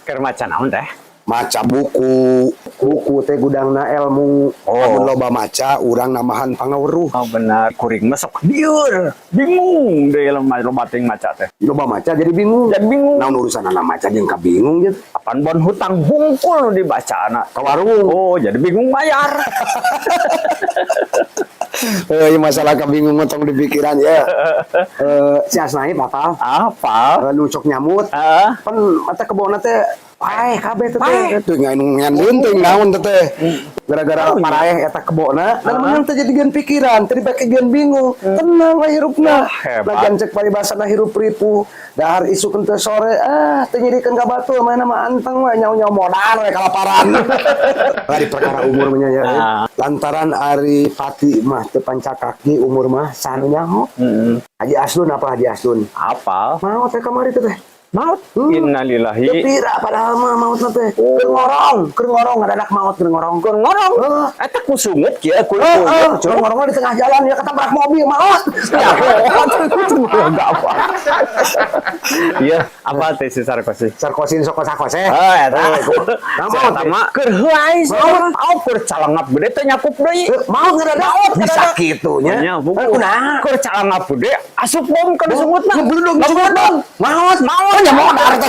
Keur maca naon teh? Maca buku. Buku teh gudangna ilmu. Oh. Lamun loba maca, urang nambahan pangaweruh. Oh benar, kuring mah sok lieur. Bingung deh lemah loba teuing maca teh. Loba maca jadi bingung. Jadi bingung. Naon urusan anak maca jeung kabingung gitu? Apan bon hutang hungkul nu dibaca anak. Ka warung. Oh, jadi bingung bayar. Eh, masalah kabingung mah tong dipikiran ya. Eh, si Asnaib apal? Apa? Eh, nu cok nyamut. Ah, Pan mata kebona teh paeh kabeh teh. Paeh. Teh ngan ngan leunteng naon teh teh. Gara-gara Oh, iya. paraeh eta kebona dan menang teh jadi geun pikiran, teh dibake geun bingung. Tenang we hirupna. Wah, hebat. Lagian cek paribasana hirup ripuh. Dahar isuk teh sore ah teu nyirikeun ka batur, mana mah anteng we nyau-nyau modar we kalaparan. Ari perkara umur mah nya ya. Ah. Lantaran ari pati mah teu pancakaki umur mah saha nu nyaho. Haji Aslun apa Haji Aslun? Apa? Maot teh kamari teh teh. Maut. Innalillahi. Teu pira padahal mah mautna teh. Keur ngorong, keur ngorong ngadadak maot keur ngorong. Keur ngorong. Heeh. Eta ku sungut kieu ku Heeh, keur ngorong di tengah jalan ya ketabrak mobil maot. Ya, enggak apa. Iya, apa teh si Sarkozy? Sarkosin soko sakose. Oh, eta. Nah, maot Eta mah keur heuay. Maot. Au keur calangap gede teh nyakup deui. Maot ngadadak bisa kitu nya. Nya, buku. Eh, kunaha? Keur calangap gede asup bom kana sungutna. Ngebludung sungutna. Maot, Maot. Nya modar teh.